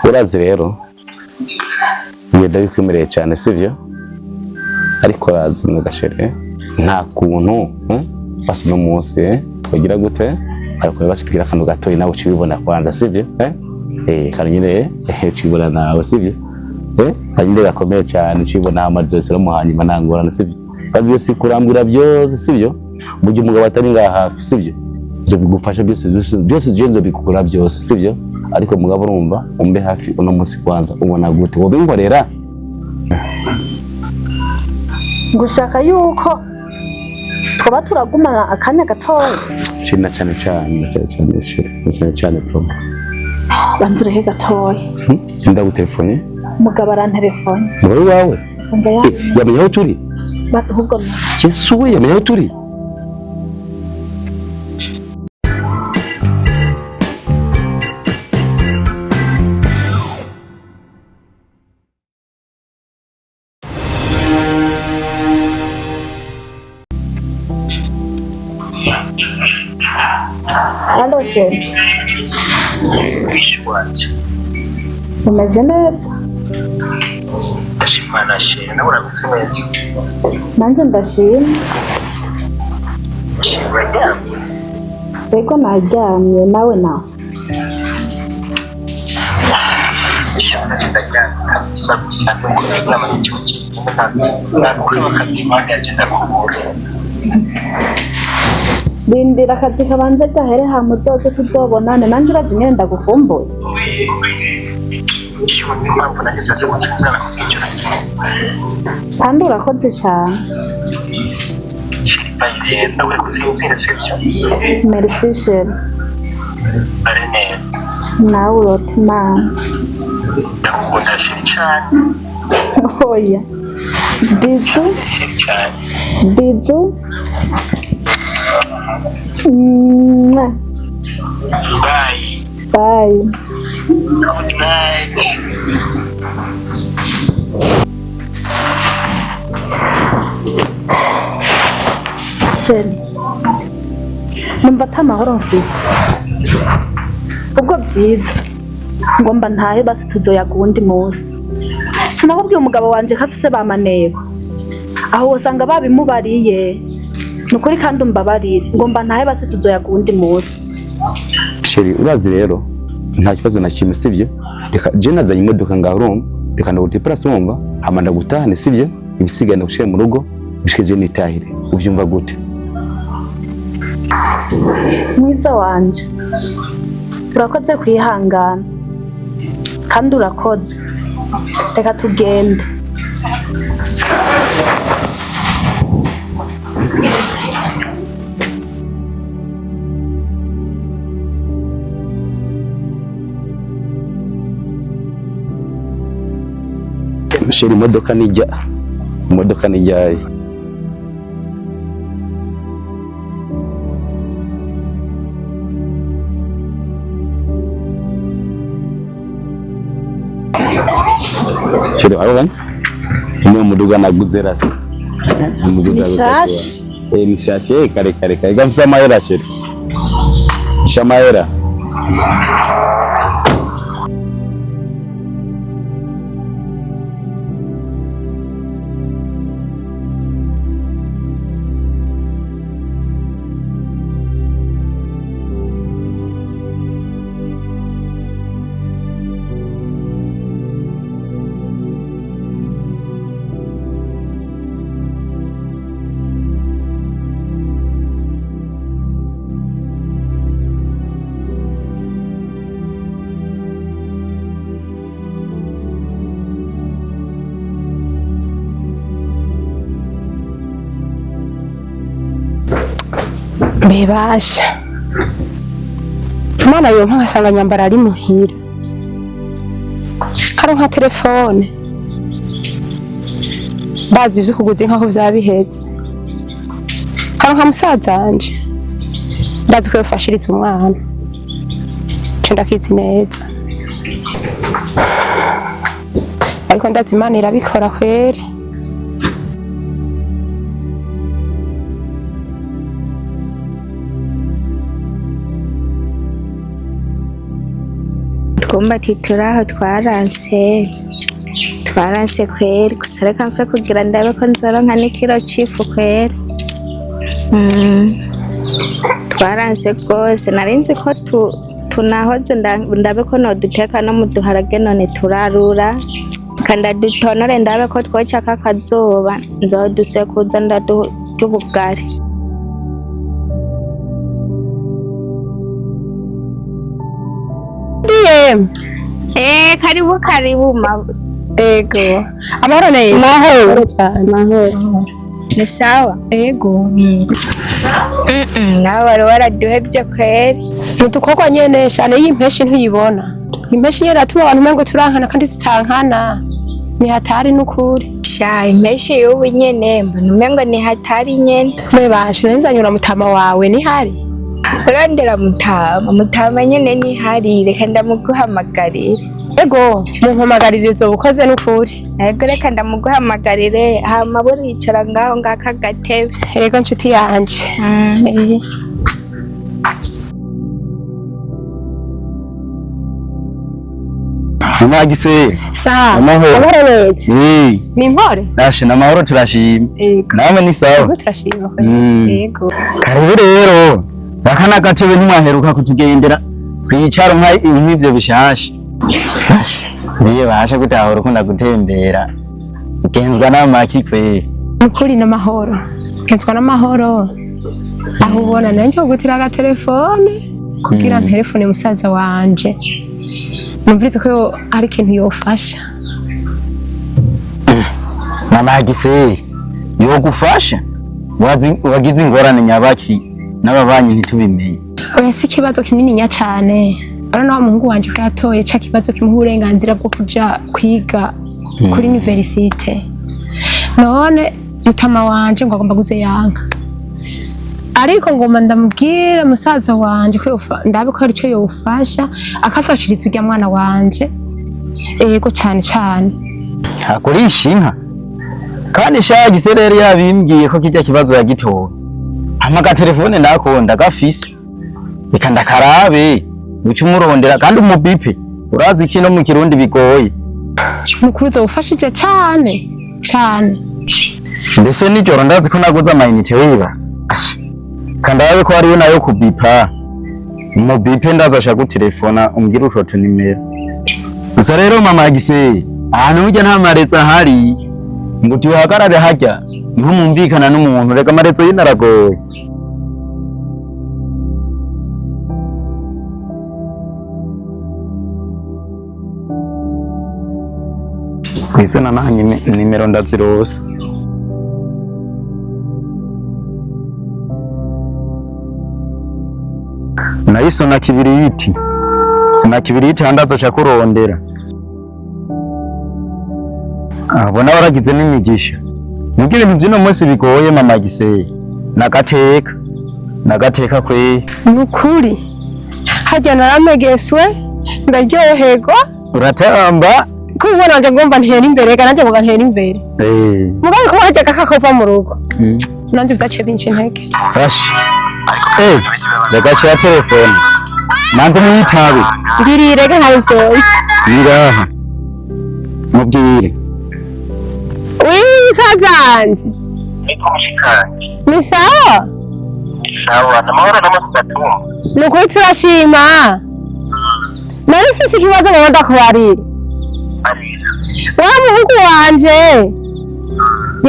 Urazi rero ngenda bikwemereye cyane, sivyo? Ariko urazi nagashere nta kuntu basi no munsi twagira gute, ariko basi tugira akantu gatoyi nawe ucibibona kwanza, sivyo? Kandi nyine ucibibona nawe, sivyo? Kandi nyine gakomeye cyane ucibona amazi yose no muhanyuma nta ngorane, sivyo? Kazi byose kurambwira byose, sivyo? Mu gihe umugabo atari ngaha hafi, sivyo? Nzobigufasha byose byose byose, je nzobikura byose, sivyo? Ariko mugabo urumva umbe hafi uno munsi kwanza, ubona gute wobinkorera? Gushaka yuko twaba turagumana akanya gatoya. Shiri na cyane cyane na cyane cyane shiri na cyane cyane bro. Banza ureke gatoya. Ndagutelefone. Umugabo arantelefone. Umugabo wawe? Usanga ya Yamenye aho turi? Ahubwo Yesu we, yamenye aho turi? Allo chérie, umeze neza? Ndashimana chérie, nawe uramutse neza. Nanjye ndashima. Chérie, uraryamye? Ego naryamye, nawe nawe? Chérie, nanjye ndaryamye kabisa gusa nuko namaze igihe kinini ntabwo akazi impande yanjye ndakubura. Rindira akazi kabanze gahere hama uzoze tuzobonane, nanjye urazi nyene ndagukumbuye. Chérie, niyo mpamvu nanjye nzaze gucungana kubw'icyo nagiye. Kandi urakoze cane. Chérie, bye rero, nawe kuzinzira sibyo? Merci chérie. Bare neza. Nawe urota Imana. Ndagukunda chérie cyane. Oya. Bisous. Chérie cyane. Bisous. Mwah. Bye. Bye. Good night. Chérie, numva ata mahoro mfise. Ubwo byiza ngomba ntahe, basi tuzoyaga uwundi munsi. Sinakubwiye umugabo wanje ko afise ba maneko, aho wosanga babimubariye. Ni ukuri kandi umbabarire, ngomba ntahe, basi tuzoyaga uwundi munsi. Chérie, urazi rero nta kibazo na kimwe, sivyo? Reka je nazanye imodoka ngaho, urumva, reka ndagutepara, wumva, hama ndagutahane, sivyo? Ibisigaye ndagushire mu rugo bishike je nitahire, uvyumva gute? Mwiza wanje, urakoze kwihangana kandi urakoze, reka tugende. Chérie, imodoka nijya, imodoka nijyaye. Chérie, urabona niyo muduga naguze rasa. Ni shasha. Ni shasha, kare kare kare gamsa amahera chérie, shamahera. Mbebasha Imana yompa ngasanga nyambara ari muhira, nkaronka telefone, ndazi ivyo kuguza inka ko vyaba biheze, nkaronka musaza wanje, ndazi ko yofashiriza umwana ico ndakizi neza, ariko ndazi Imana irabikora kweri. Kumba ati turaho twaranse, twaranse kweri. Gusa reka mfe kugira ndabe ko nzoronka n'ikiro c'ifu kweri. Twaranse rwose, nari nzi ko tunahoze ndabe ko noduteka no mu duharage, none turarura. Reka ndadutonore ndabe ko twocako akazuba, nzodusekuza ndadurya ubugari. Ndiye. Eh, karibu karibu ma. Ego. Amahoro neza. Mahoro cyane. Mahoro. Ni sawa? Ego. Nawe wari waraduhevye kweri. Ni udukorwa nyene cyane, iyi mpeshi ntuyibona. Impeshi nyene iratuma abantu umengo turankana kandi tutankana. Ni hatari n'ukuri. Sha, impeshi y'ubu nyene mbona umengo ni hatari nyene. Mwe bashe nzanyura mutama wawe ni hari. Urondera mutama, mutama nyene ni hari, reka ndamuguhamagarire. Ego, mumpamagarire izo bukoze n'ukuri. Ego, reka ndamuguhamagarire, hama buricara ngaho ngaka agatebe. Ego nshuti yanje. Eh. Mama Gisele. Sawa. Amahoro. Amahoro neza. Eh, Ni impore? nashe namahoro, turashima. Ego. Namwe ni sawa? Ego, turashima. Ego. Karibu rero. Aka n'agatebe, ntimwaheruka kutugendera. Kwicara nka nk'ivyo bishasha. Basha. Niye basha gutahura ukunda gutembera. Ugenzwa n'amaki kweri? Nukuri n'amahoro. Kenzwa n'amahoro. Aho ubona nanje kugutira agatelefone kugira ntelefone musaza wanje. Numvirize ko hari ikintu yofasha. Mama Gisele. Yogufasha? Wagize ingorane nyabaki n'ababanyi ntitubimenye? Oya, si ikibazo kinininya cane. Urabona wa muhungu wanje ko yatoye ca kibazo kimuha uburenganzira bwo kuja kwiga kuri universite. None mutama wanje ngo agomba guze yanka. Ariko ngoma ndamubwira musaza wanje ko ndabe ko hari ico yofasha, akafashiriza urya mwana wanje. Ego, cane cane. Agurisha inka kandi sha Gisele rero yabimbwiye ko kijya kibazo yagitoye. Hama agatelefone ndakunda gafise, reka ndakarabe uca umurondera kandi umubipe, urazi kino mu Kirundi bigoye. Mukuru uzofashije cane cane. Mbese nijoro ndazi ko naguze amayinite, wibaza. Asha, kandabe ko hariyo nayo kubipa umubipe, ndaza ashaka gutelefona umbwire utwo tunimero. Gusa rero mama Giseye, ahantu burya nta marezo ahari ngo tuhagarare, harya niho mwumvikana n'umuntu. Reka amarezo yino aragoye. Kwizina nta nimero ndazirose. Nayo kibiriti sona kibiriti handazo cha kurondera abona waragize n'imigisha. Nubwo ibintu vy'uno munsi bigoye, mama Giseye, nagateka nagateka kwe. Nukuri harya naramegeswe, ndaryoherwa. Uratamba. Kuko nanje ngomba ntera imbere, ga nanje ngomba ntera imbere. Mugabe kuba harya gakakova mu rugo, nanje vyaciye binca intege. Ash. Ndagaca telefone manze muyitabe. Ngirire ga nkabe vyoye. Ngaha mubwire. Oui, sazanje. Niko mushikanje. Ni sawa? Sawa, namahoro n'amasigatumba. Nukuri turashima. Nari mfise ikibazo ngo ndakubarira. Arira. Wa muhungu wanje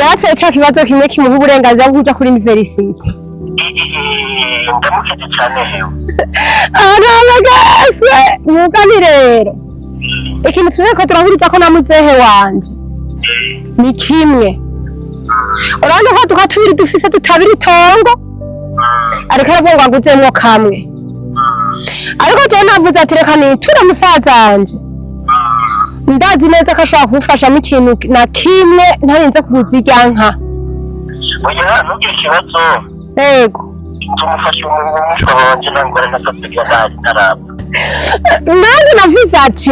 yaratoye ca kibazo kimwe kimuha uburenganzira bwo kuja kuri universite. Ndamukije cyane hewe. Arabagaswe mugani rero, ikintu turiko turahuriza ko na muzehe wanje ni kimwe. Urabona ko duka tubiri dufise tutabira itongo, ariko aravuga ngo aguzemwo kamwe, ariko jewe navuze ati reka niture musaza wanje, ndazi neza ko ashobora kumufashamo ikintu na kimwe ntarinze kuguza irya nka. Oya, ntugire ikibazo. Yego. Tumufashe umushwa wanje, nangora nasabye ndahari ntaraba. Nanjye navuze ati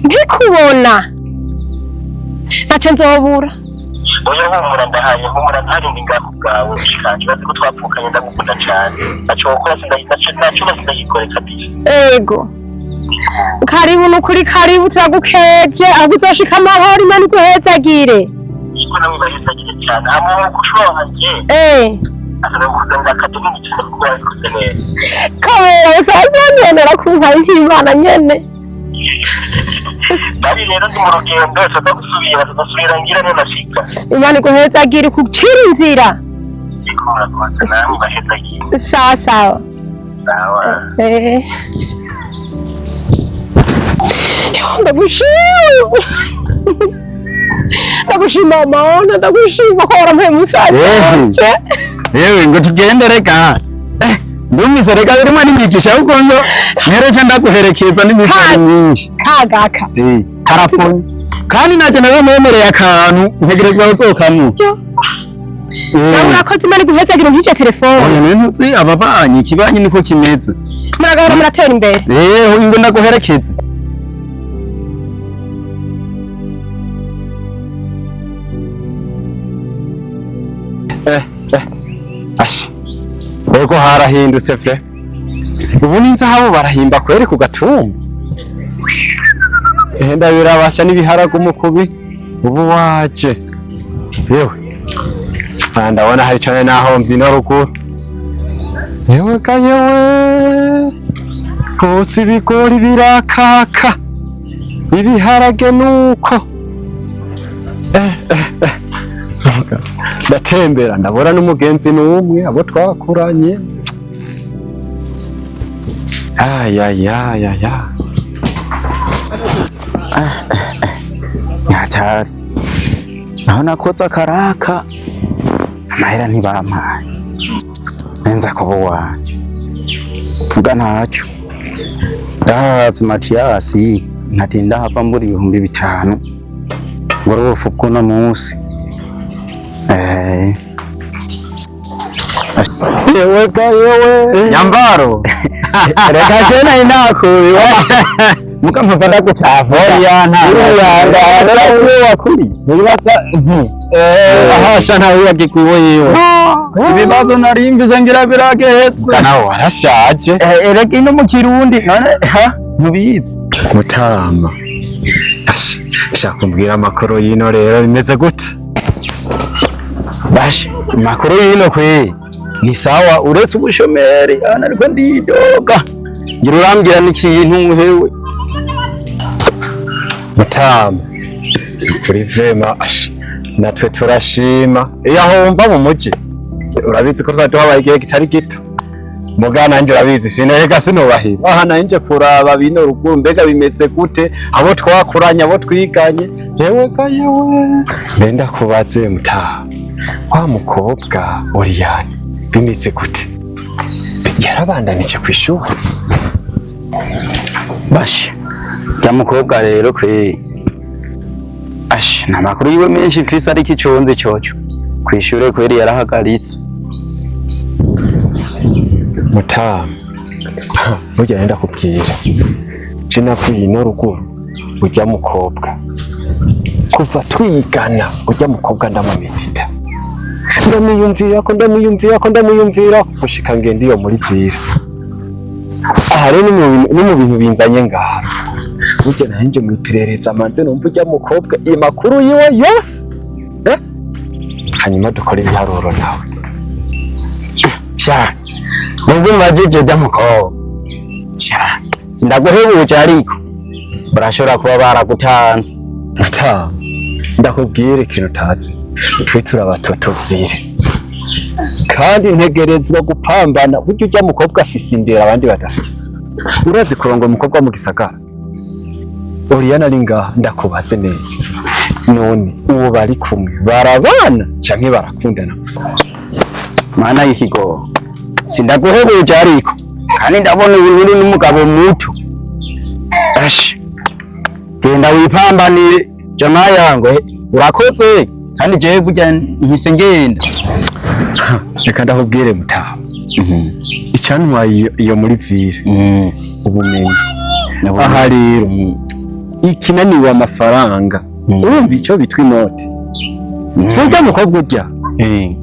nkikubona ntacyo nzobura. Oya, humura ndahaye, humura ntari ndi ngaho bwawe mushikanje, bazi ko twapfukanye, ndagukunda cyane, ntacyo wokora ntacyo sindagikore kabisa. Ego. Karibu nukuri, karibu, turagukeje aho uzoshika amahoro, Imana iguhezagire. Iko namwe bahezagire cyane. Hama umukusha wanje asaba kuzanira akadomo mu cyane kuko yabikoze neza. Kabera usanzwe wanyemera kumpaye nk'Imana nyene. Bari rero ndi mu rugendo, tuza gusubira, tuzasubira ngira niyo nashika. Imana iguhezagire kucira inzira. Iko murakoze, namwe bahezagire. Sawa sawa. Sawa. Ndagushima, ndagushima Mana, ndagushima ko warampaye umusaza wanje. Yewe, ngo tugende reka. Ndumvise reka birimo n'imigisha kuko ngo ntereje ndaguherekeza n'imisoro myinshi. Kagaka. Karapfuye kandi nanjye nawe mwemereye akantu ntegerezwa kuzokamuha. Nawe urakoze, Imana iguhezagire nk'iryo telefone. Oya, none ntuzi ababanyi, ikibanyi niko kimeze. Muragahora muratera imbere. Ngo ndaguherekeze. Ashi, ego harahindutse vre. Ubu n'inzahabu barahimba kweri ku gatumba. Ehenda birabasha n'ibiharage umukubi ubu waje. Yewe, ah, ndabona hari cane naho mbyina ruguru. Yewe ga yewe, rwose ibigori birakaka, ibiharage nuko. Ndatembera ndabona n'umugenzi n'umwe abo twakuranye. Ayayayaya. Nyatari naho nakoze akaraka, amahera ntibampaye, nenza kuba uwanje vuga ntaco. Ndahazi Matiyasi nkatinda hava mbura 5000 ngo ubufu bw'uno munsi. Yewe ga yewe. Nyambaro, reka je nari nakubiwe muka mpava ndagutahura. Oya, nta wakuri. Nibaza ahasha ntawe wibagirwa yiwe. Ibibazo nari mbize ngira biragehetse. Nawe warashaje. Erega ino mu Kirundi none ha ntubizi. Mutama, shaka kumbwira amakuru y'ino rero bimeze gute? Bashe, makuru y'ino kwe ni sawa, uretse ubushomeri hano, ariko ndidoga ngira urambwira n'ikintu hewe. Mutama, kuri vema ash, natwe turashima iyo aho wumva mu muji. Urabizi ko twari duhabaye igihe kitari gito, muga nanje urabizi sinereka sinubahira aha nanje kuraba bino ruguru mbega bimeze gute, abo twakuranye, abo twiganye. Yewe ga yewe, mbenda kubaze mutaha, wa mukobwa Oriane bimeze gute? Yarabandanije kw'ishuri? Bashe, rya mukobwa rero kwe, ashe nta makuru yiwe menshi mfise, ariko iconzi coco kw'ishure kweri yarahagaritse. Mutama, burya nenda kubwira, je navuye ino ruguru, urya mukobwa kuva twigana, urya mukobwa ndamumedita, ndamwiyumvirako, ndamwiyumvirako, ndamwiyumvirako gushika ngenda iyo muri zira. Aha rero ni mu bintu binzanye ngaha. Burya nanje mu iperereza manze numva urya mukobwa amakuru yiwe yose, eh? Hanyuma dukore ibiharuro nawe. Sha, nubwo mbajije rya mukobwa, sha sindaguhebuje, ariko barashobora kuba baragutanze. Mutama, ndakubwira ikintu utazi. Twe turabatotobwire kandi ntegerezwa gupambana. Burya urya mukobwa afise indero abandi badafise. Urazi kurongora umukobwa mu gisagara? Oriana ari ngaha, ndakubaze neza, none uwo bari kumwe barabana canke barakundana gusa? Mana y'ikigo, sindaguhebuje, ariko kandi ndabona ubu uri n'umugabo muto. Ashe, genda wipambanire jamaa yangu. Urakoze kandi jewe burya nkise ngenda. Reka ndakubwire mutaha, icantwaye iyo muri ville, ubumenyi. Aha rero ikinaniwe amafaranga, urumva ico bitwa inoti, si urya mukobwa urya.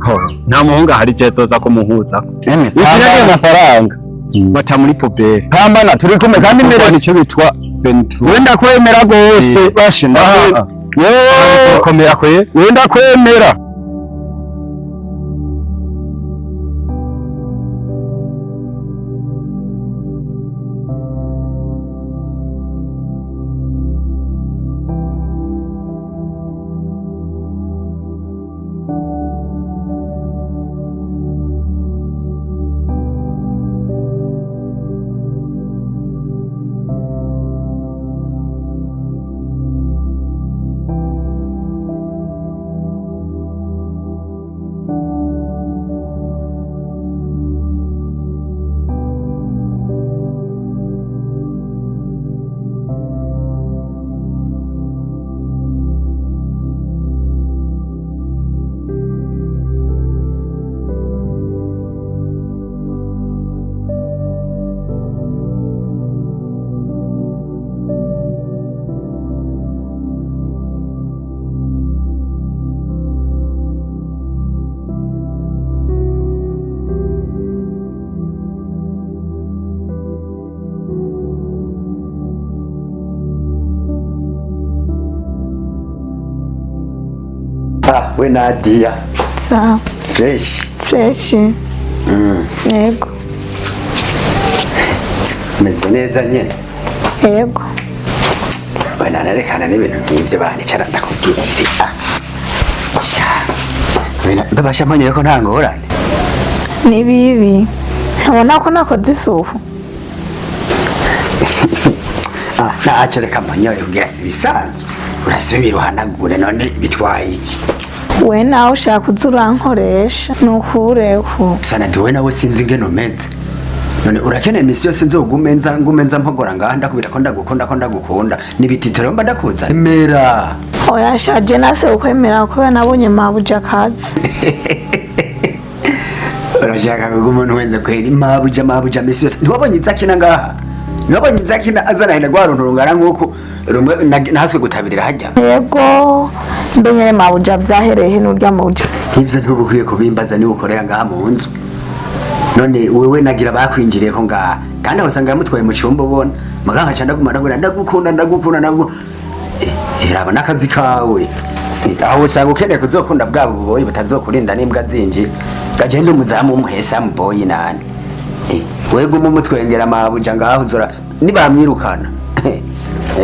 Ho, nta muhungu ahari je zoza kumuhuza. Ikinaniwe amafaranga. Bata muri poubelle. Pambana turi kumwe kandi Mbere mbere nicyo bitwa 23. Wenda kwemera gose bashe Aha. yewe Komera kwe. Wenda kwemera. Ah, we Nadia. Sawa. Fresh. Fresh. Yego. Meze neza nyene. Yego. We narerekana n'ibintu nk'ivyo banicara ndakubwira. Ah. Sha. We babasha mpanyere ko nta ngorane. Ni bibi. Ntabona ko nakoze isuku. Ah, ntacyo reka mpanyore kugira si bisanzwe. Urasubira uhanagure none bitwaye iki? We nawe ushaka kuza urankoresha nukureko. Sana ndiwe nawe sinzi ingene umeze. None urakeneye imisi yose nzogume nza ngume nza mpogora ngaha ndakubwira ko ndagukunda ko ndagukunda n'ibititiro mba ndakuza. Emera. Oya shaje nase ukwemera kubera nabonye mabuja akazi. Urashaka kuguma umuntu kweri mabuja mabuja misi yose. Ntiwabonye izakina ngaha? Ntiwabonye izakina azana hene rwa runtu rungana nk'uku rumwe nahaswe gutabirira hajya. Yego. Mbe nyene mabuja vyahereye n'urya mabuja. Nk'ivyo ntuba ukwiye kubimbaza niba ukorera ngaha mu nzu. None wewe nagira bakwinjiriye ko ngaha kandi aho usanga yamutwaye mu cyumba ubona muganga nkaca ndaguma ndagura ndagukunda ndagukunda ndagukunda. Raba n'akazi kawe. Aho usanga ukeneye kuzokunda bwabo buboyi butazokurinda n'imbwa zinji gagenda umuzamu umuhesa muboyi nani. Wewe guma umutwengera mabuja ngaho uzora nibamwirukana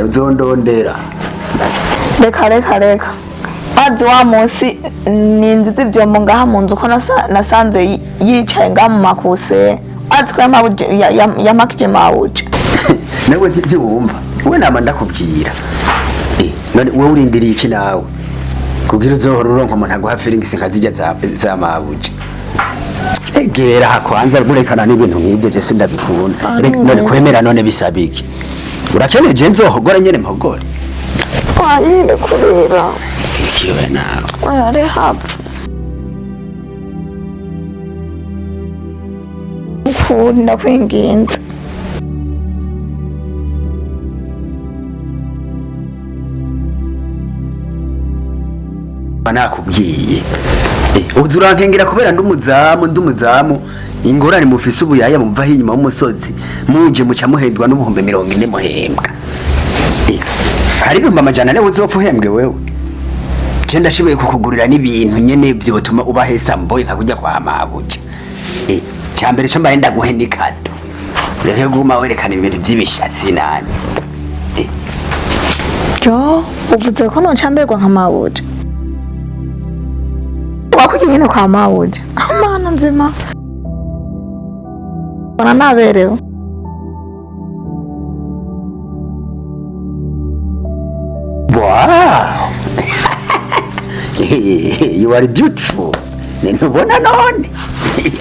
uzondondera. Reka reka reka. Bazi wa munsi ninziza ivyombo ngaha mu nzu ko nasanze yicaye ngaha mu makuse. Azi ko yamakije mabuja. Nawe ntiwumva. Wewe nama ndakubwira. None wewe urindiriye iki nawe? Kugira uzohora uronka umuntu aguha feelings nka zijya za mabuja. Egera hakwanza gurekana n'ibintu nk'ibyo je sindabikunda. None kwemera none bisaba iki? Urakeneye je nzohogora nyene mpogore. Wanyine kurira. Ikiwe nawe. Oya re hapfa. Ukuri ndakwinginze. Nakubwiye. Uzi urankengera kubera ndumuzamu ingorane mufise ubuyaya muva inyuma w'umusozi muje muca muhendwa n'ubuhumbi 40 muhembwa. Hari 400 uzopfa uhembwe wewe. Je ndashoboye kukugurira n'ibintu nyene vyotuma ubahesa mboye nkakujya kwa mabuja. Cyambere cyo mbaye ndaguhe n'ikado. Ureke guma werekana ibintu by'ibishatsi nani. Jo, uvuze ko noca mberwa nka mabuja. Wakuja nyene kwa mabuja. Amana nzima. Bona naberewe. Wow. You are beautiful. Nubona none.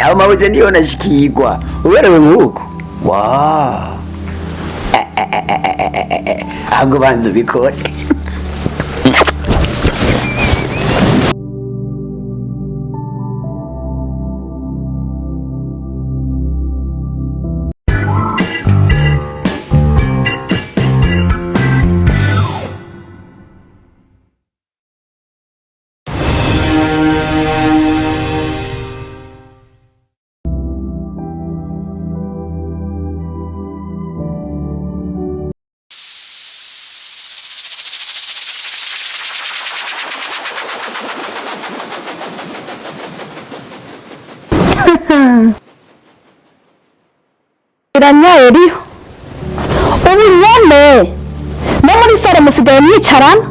Aho mabuja niyo nashikirwa. Uberewe nkuko. Wow. Ahubwo banza ubikore. Iranyaye riho ubu nyene no muri sare musigaye mwicarana.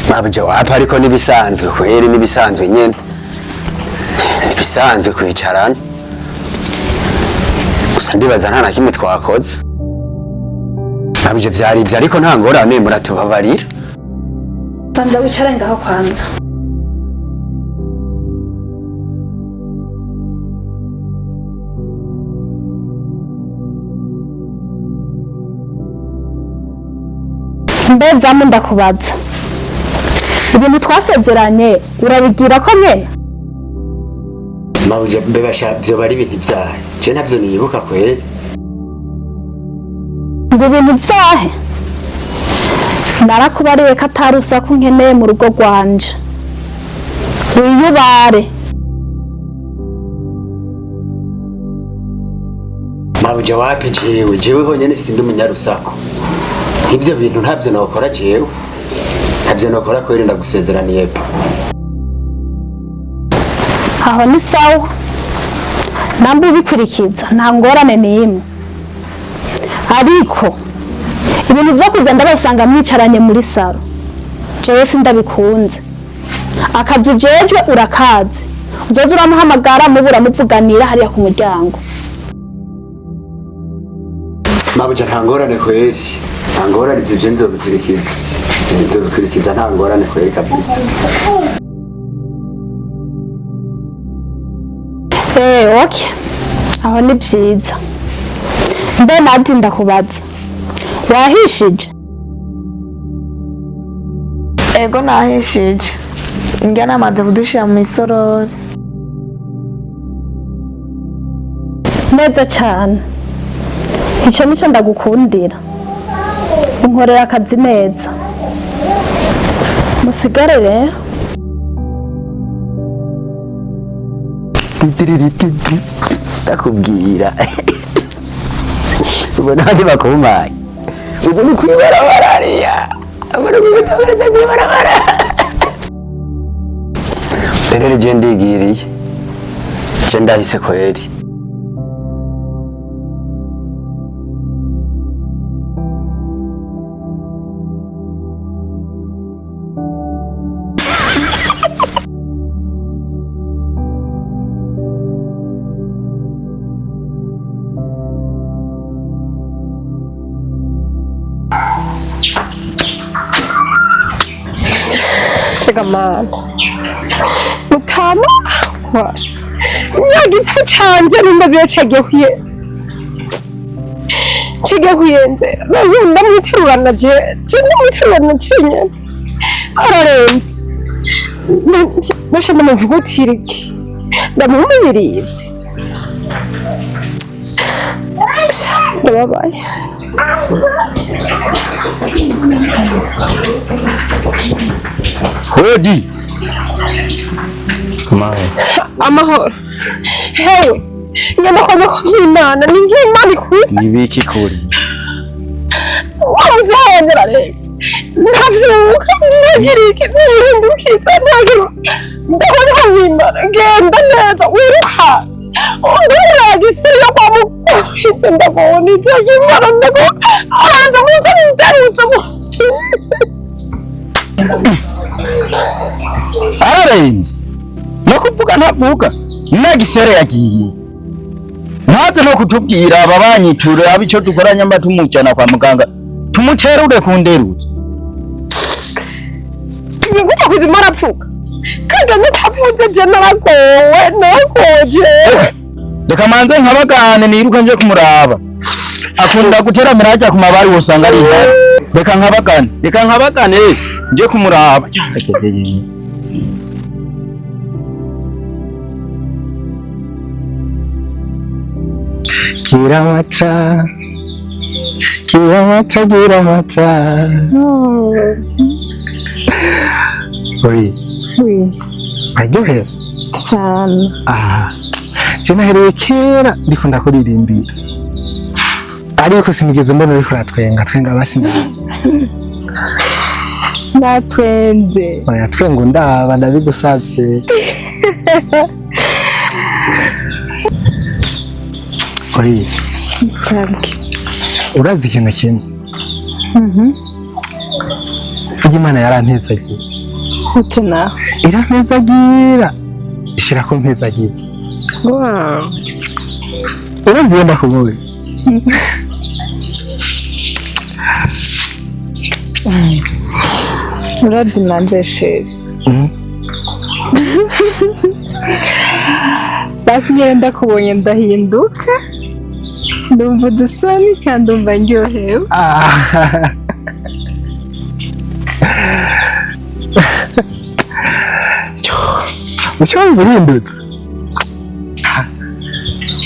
Mabuja wapa, ariko nibisanzwe kweri, nibisanzwe nyene, nibisanzwe kwicarana. Gusa ndibaza nta na kimwe twakoze. Mabuja, vyari ivyo, ariko nta ngorane, muratubabarira. Banza wicare ngaho kwanza. Mbe zamu, ndakubaza, ibintu twasezeranye urabigira ko nyene? Mabuja, mbebasha vyoba ari ibintu vyahe? Je ntavyo nibuka kweri. Ngo ibintu vyahe? Narakubariye ko atari urusaku nkeneye mu rugo rwanje, wiyubare. Mabuja, wapi, jewe honyene sindi umunyarusaku. Ibyo bintu ntabyo nokora, jewe ntabyo nokora kweri, ndagusezeraniye pe. Aho ni sawa, namba ubikurikiza nta ngorane n'imwe, ariko ibintu vyo kuza ndabasanga mwicaranye muri saro, jewe sindabikunze. Akazi ujejwe urakazi, uzoza uramuhamagara mubura muvuganira hariya ku muryango. Mabuja, nta ngorane kweri, nta ngorane, ibyo je nzobikurikiza, nzobikurikiza, nta ngorane kweri kabisa. Okay, aho ni vyiza. Mbe nadi, ndakubaza, wahishije? Ego, nahishije, indya namaze kuzishira mu isorori. Neza cane, ico nico ndagukundira, unkorera akazi neza. Musigare rero. Ndakubwira, ubona abandi bakumaye, ubu ni kwibarabara hariya, ubu ni kwitabareza kwibarabara. Rero je ndigiriye, je ndahise kweri. Tega mana, mutama kwa nyagipfu canje numva ziyo cagiye kuyenzera, ndamwiterurana je ndamwiterurana cenyene, araremvye. Nosha ndamuvugutira iki, ndamuhumirize, ndababaye. Hodi. Amahoro. Hewe, nyamakomeko nk'Imana, ni nk'Imana ikuze. Nibiki kuri? Wabuze wanjye ararembye, ntavyuka, ntagira iki, ntihindukiza, ntagira. Ndabona nk'Imana, genda neza wiruka undamuraga isi yo kwa mukuru, ndabona iteka Imana, ndabona aranza muze ndarutse. Ararembye. No kuvuga ntavuga. Nagisere yagiye. Ntaze no kutubwira aba banyiture aba ico dukora, nyamba tumujana kwa muganga. Tumuterure ku nderuzo. Ni gute kuzima arapfuka kandi nutavuze? Je naragowe, naragowe jewe. Reka manze nkabagane niruka nje kumuraba. Akunda guteramira hajya ku mabari, wosanga ari intare. Reka nkabagane. Reka nkabagane nje kumuraba. Gira amata, gira amata, gira amata. Uri waryohewe? Cyane. Ah, je nahereye kera ndiko ndakuririmbira, ariko sinigeze mbona uriko uratwenga. Twenga basi nawe. Natwenze. Oya, twenga ndaba, ndabigusavye. Olive, Sabwe. urazi ikintu kimwe? Burya Imana yarampezagiye. Ute naho? Irampezagira, ishirako mpezagiza. Wow. Urazi iyo ndakubonye, Urazi nanje chéri. Basi nyine ndakubonye ndahinduka. Ndumva udusoni kandi ndumva ndyohewe. Ah. Mucyo wumva uhindutse. Ha,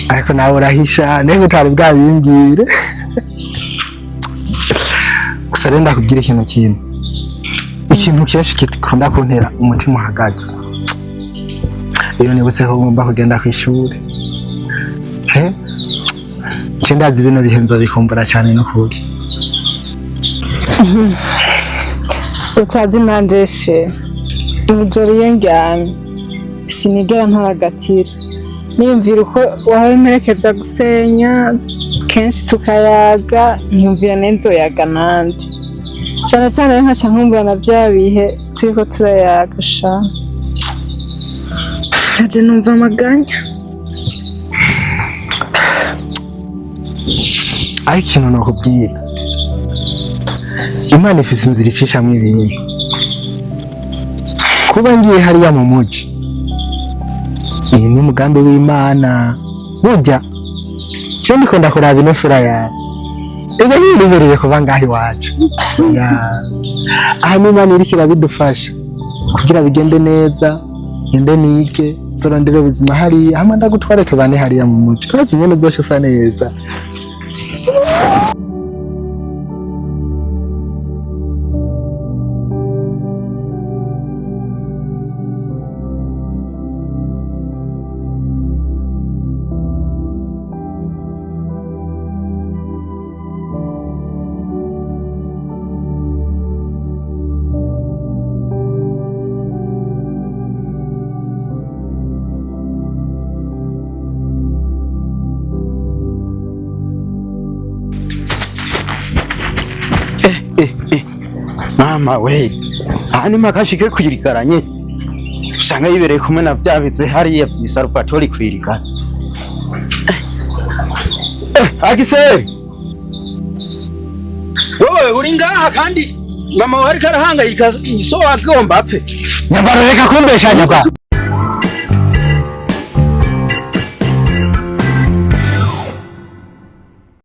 ariko nawe urahisha, niba utari bwabimbwire. Gusa rero ndakubwira ikintu kimwe, ikintu kenshi gikunda kuntera umutima uhagaze iyo nibutse ko ngomba kugenda ku ishuri. He nce ndazi bino bihe nzobikumbura cyane n'ukuri. Utazi nanje chéri. Mw'ijoro iyo ndyamye sinigera ntaragatira. Niyumvira uko wahora umperekeza gusenya kenshi tukayaga, nkiyumvira nenzoyaga nande. Cyane cyane rero nkaca nkumbura na bya bihe turiko turayaga sha. Naje numva amaganya. Ariko ikintu nakubwira, Imana ifise inzira icishamwo ibintu. Kuba ngiye hariya mu muji, iyi ni umugambi w'Imana. Burya je ndiko ndakuraba ino sura yawe, ega yiribereye kuba ngaha iwacu. Ya. Aha ni Imana iriko irabidufasha kugira bigende neza. Ngende nige, zorondere ubuzima hariya, hamwe ndagutware tubane hariya mu muji. Urazi ingene uzoca usa neza. Mama we, aha ni makashike kwirigaranye, usanga yibereye kumwe na vyabize hariya mw'Salvatori kwirigara. Agiseri, wowe uri ngaha kandi mama wawe ariko arahangayika, so wagomba apfe. Nyambaro, reka kumbesha nyabwa.